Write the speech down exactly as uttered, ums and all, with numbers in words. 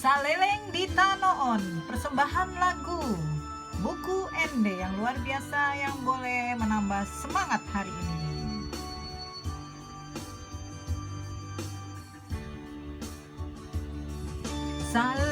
Saleleng di tano on, persembahan lagu Buku Ende yang luar biasa yang boleh menambah semangat hari ini. Sal-